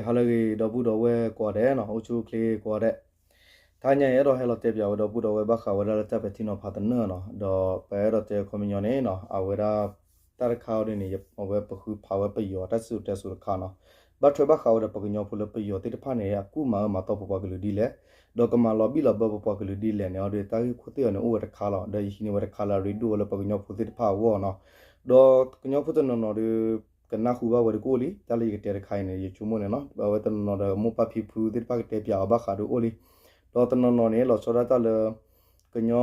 ဟါလၢအဂ့ၤ ဒီပုၢ်ဒီဝဲၢ်ကိးဂၤဒဲးနီၤ, အိၣ်ဆူၣ်အိၣ်ချ့ကိးဂၤဒဲး, တဟါညါအံၤအဲၣ်ဒိးဟဲလီၤတဲပၠးဝဲဒီပုၢ်ဒီဝဲၢ်ဘၣ်ဃးဝဲဒၣ်လၢတၢ်ပဲာ်ထံနီၤဖးသနၢၣ်နီၤ, ဒီးပအဲၣ်ဒိးတဲခီပညီန့ၣ်နီၤ အဝဲဒၣ် တၢ်တခါအံၤဒ်န့ၣ် အဝဲပဃုဖးဝဲပယီၤတၢ်စံၣ်စိၤတဲစိၤတခါနီၤ, ဘၣ်ထွဲဘၣ်ဃးဝဲဒီးပကညီဖိလၢပယီၤသ့ၣ်တဖၣ်န့ၣ် အကူၣ်မၤအၢမၤသီပပှၤကလုာ်ဒ်လဲၣ်, ဒီးကမၤလီၤဘံၣ်လီၤဘၢပပှၤကလုာ်ဒ်လဲၣ်န့ၣ် အီၤဒီးတၢ်ဂ့ၢ်ခိၣ်သ့ၣ်အံၤန့ၣ် အိၣ်ဝဲတခါလီၤ, ဒီးယဟံးန့ၢ်ဝဲတခါလၢအရ့ဒိၣ်ဝဲလၢပကညီဖိသ့ၣ်တဖၣ်အဂီၢ်နီၤ, ဒီးကညီဖိတနီၤနီၤဒီး ကနၢ်ဟူဘၣ်ဝဲဒီးကအိၣ်လံ, တၢ်လၢယကတဲတခါအံၤန့ၣ် ယဆိကမိၣ်န့ၣ်နီၤ အဝဲတနီၤနီၤဒီးမိၢ်ပၢ်ဖံဖုသ့ၣ်တဖၣ်ကတဲပၠးအီၤဘၣ်ဃးဒီးအိၣ်လံ, ဒီးတနီၤနီၤန့ၣ် လီၤဆီဒၣ်တၢ်လၢ ကညီ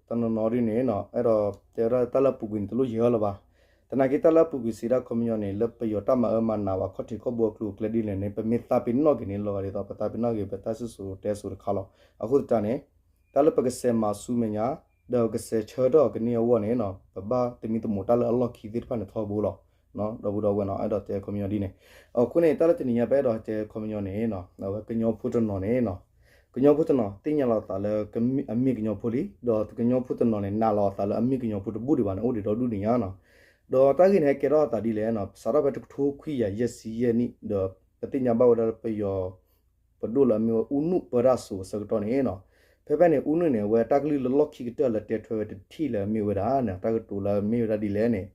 တနီၤနီၤဒ်န့ၣ်နီၤ အဲၣ်ဒိးတဲဝဲဒၣ်တၢ်လၢအပူၤကွံာ်န့ၣ် တလိၣ်ယဟၢလၢၤဘၣ်, သနာ်က့တၢ်လၢအပူၤကွံာ်စံးဒၣ်ခီပညီန့ၣ် လၢပယီၤတၢ်မၤအၢမၤနးဘၣ်ခီၣ်ထံးခီၣ်ဘိအကျိၤအကျဲဒ်လဲၣ်န့ၣ် ပမ့ၢ်သးပ့ၤနီၣ်က့ၤန့ၣ် လီၤဂာ်ဒ်သိး ပသးပ့ၤနီၣ်က့ၤ ပတၢ်စံၣ်စိၤတဲစိၤတခါလီၤ, အဃိသတးန့ၣ် တၢ်လၢပကစဲးမၤဆူမဲာ်ညါ ဒီးကစဲးဆၢထၢၣ်အီၤကန့ၢ်အဂီၢ်န့ၣ်နီၤ ပဘၣ်သမံသမိးတၢ်လၢအလီၢ်ခံသ့ၣ်တဖၣ်န့ၣ်ထီဘိလီၤ, ဒီပုၢ်ဒီဝဲၢ်နီၤ အဲၣ်ဒိးတဲခီပညီဒ်န့ၣ်, အဃိန့ၣ် တၢ်လၢတနံၤညါပအဲၣ်ဒိးတဲခီပညီန့ၣ်နီၤ အဝဲကညီဖိတနီၤန့ၣ်နီၤ ကညီဖိတနီၤသ့ၣ်ညါလီၤအသးလၢ အမ့ၢ်ကညီဖိလံ, ဒီးကညီဖိတနီၤန့ၣ် နာ်လီၤအသးလၢအမ့ၢ်ကညီဖိတဘူၣ်ဒံးဘၣ်န့ၣ် အိၣ်ဒံးဒီဒူၣ်ဒံးညါနီၤ, ဒီးတၢ်ဂ့ၢ်န့ၣ်ဟဲကဲထီၣ်အသးဒ်လဲၣ်နီၤ စးထီၣ်ဖဲတကထိခွံကယၤယဲၢ်ဆံယဲၢ်နံၣ် ဒီးပသ့ၣ်ညါဘၣ်ဝဲဒၣ်လၢပယီၤ ပဒိၣ်လၢအမ့ၢ်ဝဲအူနုၣ်ပၢတၢ်စိၤအဆၢကတီၢ်န့ၣ်နီၤ, ဖဲဖဲန့ၣ် အူနုၣ်န့ၣ် အဝဲတၢ်ကလုၢ်လၢလီၢ်ခံကတၢၢ်လၢတဲထွဲဝဲတထံၣ်လၢအမ့ၢ်ဝဲဒၣ်န့ၣ် တၢ်ကတိၤလၢအမ့ၢ်ဝဲဒၣ်ဒ်လဲၣ်န့ၣ်,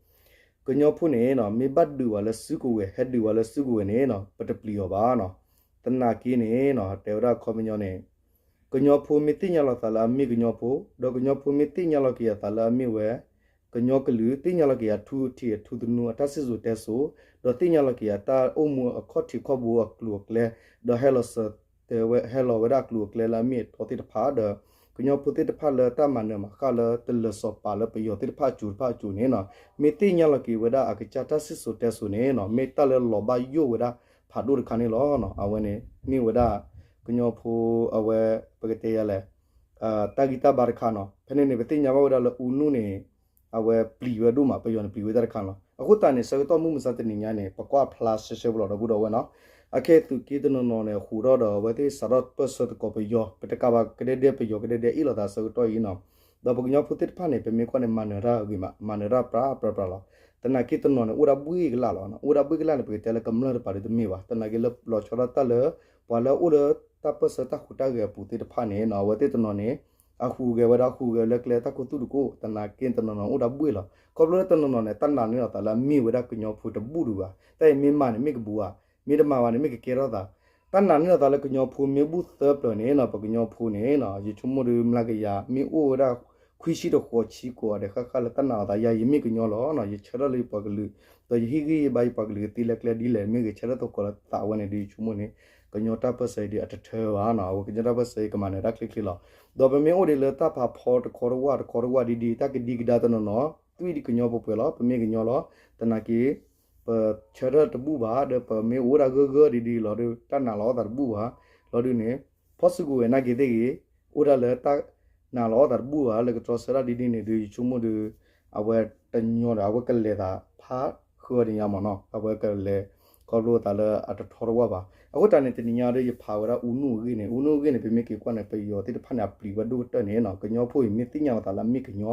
ကညီဖိန့ၣ်နီၤ မ့ၢ်ဘၣ်ဒုးဝဲလၢစုကဝဲၤ ဟဲဒုးဝဲလၢစုကဝဲၤန့ၣ်နီၤ ပတပျံၤအီၤဘၣ်နီၤ, သနာ်က့န့ၣ်နီၤ တဲဝဲဒၣ်ခီပညီန့ၣ် ကညီဖိမ့ၢ်သ့ၣ်ညါလီၤသးလၢအမ့ၢ်ကညီဖိ ဒီးကညီဖိမ့ၢ်သ့ၣ်ညါလီၤက့ၤအသးလၢအမ့ၢ်ဝဲ ကညီကလုာ် သ့ၣ်ညါလီၤက့ၤအထူအထံးအထူသနူအတၢ်စံၣ်စိၤတဲစိၤ, ဒီးသ့ၣ်ညါလီၤက့ၤအတၢ်အိၣ်မူအခီၣ်ထံးခီၣ်ဘိအကျိၤအကျဲ, ဒီးဟဲလီၤစၢၤတဲဝဲ ဟဲလီၤဝဲဒၣ်အကျိၤအကျဲလၢအမ့ၢ်အတီသ့ၣ်တဖၣ် ဒီးကညီဖိသ့ၣ်တဖၣ်လၢတၢ်မၤနၢၤမၤဃၣ်လၢတလၢၤစီၤပၤလၢပယီၤသ့ၣ်တဖၣ်အစိၤတဖၣ်အစိၤန့ၣ်နီၤ, မ့ၢ်သ့ၣ်ညါလီၤက့ၤဝဲဒၣ်အကစၢ်တၢ်စံၣ်စိၤတဲစိၤန့ၣ်နီၤ မ့ၢ်တၢ်လၢလီၤဘၣ်ယိၣ်ဝဲဒၣ်ဖးဒိၣ်တခါန့ၣ်လီၤ. အဝဲန့ၣ် မ့ၢ်ဝဲဒၣ် ကညီဖိအဝဲ ပကတဲယၤလဲၣ် တၢ်ဂံၢ်တၢ်ဘါတခါနီၤ. ဖဲန့ၣ်န့ၣ် ပသ့ၣ်ညါဘၣ်ဝဲဒၣ်လၢအူနုၣ်န့ၣ် အဝဲပျံၤဝဲဒိၣ်မး ပယီၤန့ၣ်ပျံၤဝဲတၢ်တခါနီၤ. အဃိသတးန့ၣ် ဆၢကတီၢ်မုၢ်မဆါတနံၤညါန့ၣ် ပကွၢ်ဖျါရှဲရှဲဖိလီၤ ဒီပုၢ်ဒီဝဲၢ်နီၤ. အခဲသုးက့တနီၤနီၤန့ၣ် အဃိးထီၣ်ဒီး အဝဲသ့ၣ်စးထီၣ်ပၢၢ်ဆၢသကိးပယီၤ ပတကးဘၣ်ကဒဲဒဲပယီၤကဒဲဒဲအ့ၣ်လိာ်သးဆၢကတီၢ်အံၤနီၤ. ဒီးပကညီဖိသ့ၣ်တဖၣ်န့ၣ် ပမ့ၢ်ကွၢ်န့ၣ် မၤနၢၤတၢ်အဂ့ၤမး မၤနၢၤတၢ်ပြးပြးပြးလီၤ. သနာ်က့တနီၤန့ၣ် အိၣ်ဒၣ်ဘှ့ၣ်ကလာ်လီၤ. အိၣ်ဒၣ်ဘှ့ၣ်ကလာ်န့ၣ် ပကတဲလၢကမျၢၢ်တပၤဒ်တမ့ၢ်ဘၣ်. သနာ်က့လၢလီၤဆီဒၣ်တၢ်လၢ ပှၤလၢအအိၣ်လၢတၢ်ပၢၢ်ဆၢတၢ်ဟူးတၢ်ဂဲၤအပူၤသ့ၣ်တဖၣ်န့ၣ်နီၤ အဝဲသ့ၣ်တနီၤန့ၣ် အဟူးဂဲၤဝဲဒၣ်ဟူးဂဲၤလၢကျဲတၢ်ခူသူၣ်တကိး သနာ်က့တနီၤနီၤအိၣ်ဒၣ်ဘှ့ၣ်လီၤ. ခီဖျိလၢတနီၤနီၤန့ၣ် တၢ်နာ်န့ၢ်လီၤသးလၢအမ့ၢ်ဝဲဒၣ်ကညီဖိတဘူၣ်ဒံးဘၣ်. တၢ်အံၤမ့ၢ်မၤန့ၣ်မ့ၢ်ကဘူးဧါ, မ့ၢ်တမၤဘၣ်န့ၣ်မ့ၢ်ကကဲထီၣ်သး. တၢ်နာ်န့ၢ်လီၤသးလၢကညီဖိမ့ၢ်ဘူၣ်သၢပျၢၤန့ၣ်နီၤ ပကညီဖိန့ၣ်နီၤ ယဆိကမိၣ်ဒီးမျးကယၤ မ့ၢ်အိၣ်ဝဲဒၣ် ခွံဆံတဃိးဆံကိးဂၤဒဲးဃၣ်ဃၣ်လၢတၢ်နာ်လီၤသး ယၤယမ့ၢ်ကညီလီၤနီၤ ယဆၢထၢၣ်လၢယပှၤကလုာ် ဒီးယဟ့ၣ်ဂံၢ်ဟ့ၣ်ဘါယပှၤကလုာ်ကသ့လၢကျဲဒ်လဲၣ် မ့ၢ်ဂ့ၤဆၢထၢၣ်သကိးလၢသးဝဲန့ၣ်ဒီး ယဆိကမိၣ်န့ၣ် ကညီတၢ်ပၢၢ်ဆၢအံၤဒီးအတထၢဘၣ်နီၤ အဝဲကညီတၢ်ပၢၢ်ဆၢအံၤကမၤနၢၤတၢ်ချ့ချ့လီၤ. ဒီးပမ့ၢ်အိၣ်ဒံးလၢတၢ်ဖးဖီတခီတဝၢ်တခီတဝၢ်ဒ်ဒ် တၢ်ကဒံကဒါတနီၤနီၤ သွံၣ်ဒ်ကညီပှဲၤပှဲၤလီၤ ပမ့ၢ်ကညီလီၤ. သနာ်က့ ပဆၢထၢၣ်တဘူၣ်ဘၣ် ဒီးပမ့ၢ်အိၣ်ဝဲဒၣ်ဂၢၢ်ဂၢၢ်ဒ်ဒ်လီၤဒီး တၢ်နာ်လီၤသးတဘူၣ်ဘၣ် လီၤဒုးန့ၣ် ဖီၣ်စုကဝဲၤနာ်က့သ့ၣ်ဂ့ၤ အိၣ်ဒၣ်လၢတၢ်နာ်လီၤသးတဘူၣ်ဘၣ် လၢကတြီဆၢတၢ်ဒ်ဒ်န့ၣ်ဒီး ယဆိကမိၣ်ဒီး အဝဲတညီဒီး အဝဲကလဲၤသးဖးဃၢဒံးညါမးနီၤ အဝဲကလဲၤ ခီဖျိသးလၢအတထီတဝၢ်ဘၣ်. အဃိသတးန့ၣ် တနံၤညါဒီး ယဖးဝဲဒၣ်အူနုၣ်အဂ့ၢ်န့ၣ် အူနုၣ်အဂ့ၢ်န့ၣ် ပမ့ၢ်က့ၤကွၢ်န့ၣ် ပယီၤသ့ၣ်တဖၣ်န့ၣ် အပျံၤဝဲဒိၣ်ကတၢၢ်န့ၣ်နီၤ ကညီဖိအံၤမ့ၢ်သ့ၣ်ညါလီၤသးလၢအမ့ၢ်ကညီ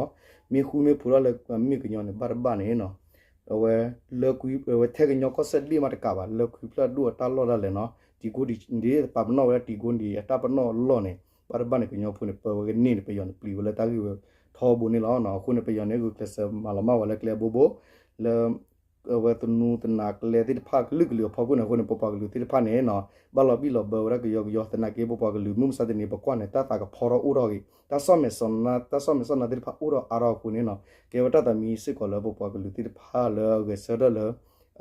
မ့ၢ်ဃူမ့ၢ်ဖိးထီၣ်လၢအမ့ၢ်ကညီန့ၣ် ဘၣ်တဘၣ်န့ၣ်နီၤ အဝဲ လၢကွံ အဝဲထဲကညီကီၢ်စဲၣ်လံမးတကးဘၣ် လၢကွံဖျၢၣ်ဒိၣ်အတၢ်လီၢ်ဒၣ်လဲာ်နီၤ တံၤကိဒံးဒ်ပာ်ပနီၣ်ဝဲဒၣ်တံၤကိဒံးအတၢ်ပနီၣ်အလီၢ်န့ၣ် ဘၣ်တဘၣ်န့ၣ် ကညီဖိန့ၣ် ပၢဝဲကန့ၢ်န့ၣ် ပယီၤန့ၣ် ပျံၤဝဲလၢတၢ်ဂ့ၢ်ဝဲထီဘိန့ၣ်လီၤ. အဃိန့ၣ် ပယီၤန့ၣ် ဂုာ်ကျဲးစၢးမၤလီၤမၢ်ဝဲလၢကျဲအဘိဘိ လၢ အဝဲသနူသနၤကျဲသ့ၣ်တဖၣ်ကလုာ်ကလုာ်အဖီခိၣ်န့ၣ် အဃိန့ၣ် ပပှၤကလုာ်သ့ၣ်တဖၣ်န့ၣ်နီၤ ဘၣ်လီၤဘံၣ်လီၤဘၢဝဲဒၣ်ကယီကယီ သနာ်က့ ပပှၤကလုာ်မုၢ်မဆါတနံၤ ပကွၢ်န့ၣ် တၢ်သးကဖီထီၣ်အိၣ်ထီၣ်ဂ့ၤ တၢ်ဆီၣ်မဲာ်ဆီၣ်နါ တၢ်ဆီၣ်မဲာ်ဆီၣ်နါသ့ၣ်တဖၣ်အိၣ်ထီၣ်အါထီၣ်အဃိန့ၣ်နီၤ ကဲဝဲတၢ်သးမံစ့ၢ်ကီးလၢပပှၤကလုာ်သ့ၣ်တဖၣ်လၢအဂဲၤဆၢထၢၣ်လၢ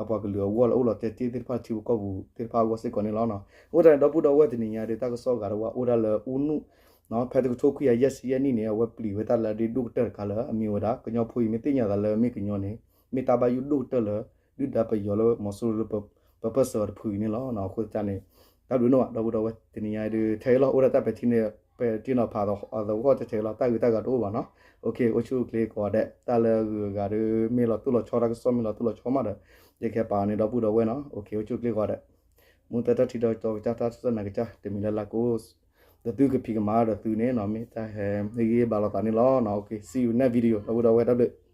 အပှၤကလုာ်အဂီၢ်လၢအိၣ်လီၤတဲာ်တ့ၢ်သ့ၣ်တဖၣ်ထံဖိကီၢ်ဖိသ့ၣ်တဖၣ်အဂီၢ်စ့ၢ်ကီးန့ၣ်လီၤ. အဃိသတးန့ၣ် ဒီပုၢ်ဒီဝဲၢ်တနံၤညါဒီး တၢ်ကစီၣ်အဂၤတဝၢ်အိၣ်ဒၣ်လၢအူနုၣ် ဖဲတကထိခွံကယၤယဲၢ်ဆံယဲၢ်နံၣ်န့ၣ် အဝဲပျံၤဝဲတၢ်လၢအရ့ဒိၣ်ကတၢၢ်တခါလၢအမ့ၢ်ဝဲဒၣ် ကညီဖိအံၤမ့ၢ်သ့ၣ်ညါသးလၢမ့ၢ်ကညီန့ၣ် မ့ၢ်တၢ်ဘၣ်ယိၣ်ဒိၣ်ကတၢၢ်လၢ ဒုၣ်ဒါပယီၤလၢမီၤစိရိၤလၢ ပပၢၢ်ဆၢအီၤတဖုအံၤန့ၣ်လီၤ. အဃိသတးန့ၣ် တၢ်ဘျုးနီၢ်ဘၣ် ဒီပုၢ်ဒီဝဲၢ်တနံၤညါဒီး ထဲအံၤလီၤ အိၣ်ဒၣ်တၢ်ပဲာ်ထံန့ၣ် ပဲာ်ထံနီၤဖးသဂီၢ်ထဲထဲအံၤလီၤ တၢ်ဂ့ၢ်တၢ်ဂၤတအိၣ်ဘၣ်နီၤ. အိၣ်ဆူၣ်အိၣ်ချ့ကိးဂၤဒဲး တၢ်လၢအဂုၤအဂၤဒီး မ့ၢ်လီၤတိၢ်လီၤဆီ တၢ်ကစီၣ်မ့ၢ်လီၤတိၢ်လီၤဆီမးဒီး ယကဟဲပာ်အီၤန့ၣ် ဒီပုၢ်ဒီဝဲၢ်နီၤ. အိၣ်ဆူၣ်အိၣ်ချ့ကိးဂၤဒဲး မူတၢ်တၢ်ထံၣ်ဒီးကၠီကစၢ် တၢ်စၢ်နာ်ကစၢ် တမံၤလၢ်လၢ်ကအိၣ် ဒီးသုကဖံးကမၤဒီးသုန့ၣ်နီၤ မ့ၢ်တၢ်ဟဲဟ့ၣ်ဂံၢ်ဟ့ၣ်ဘါလိာ်သးန့ၣ်လီၤ. See you next video ဒီပုၢ်ဒီဝဲၢ် တၢ်ဘျုး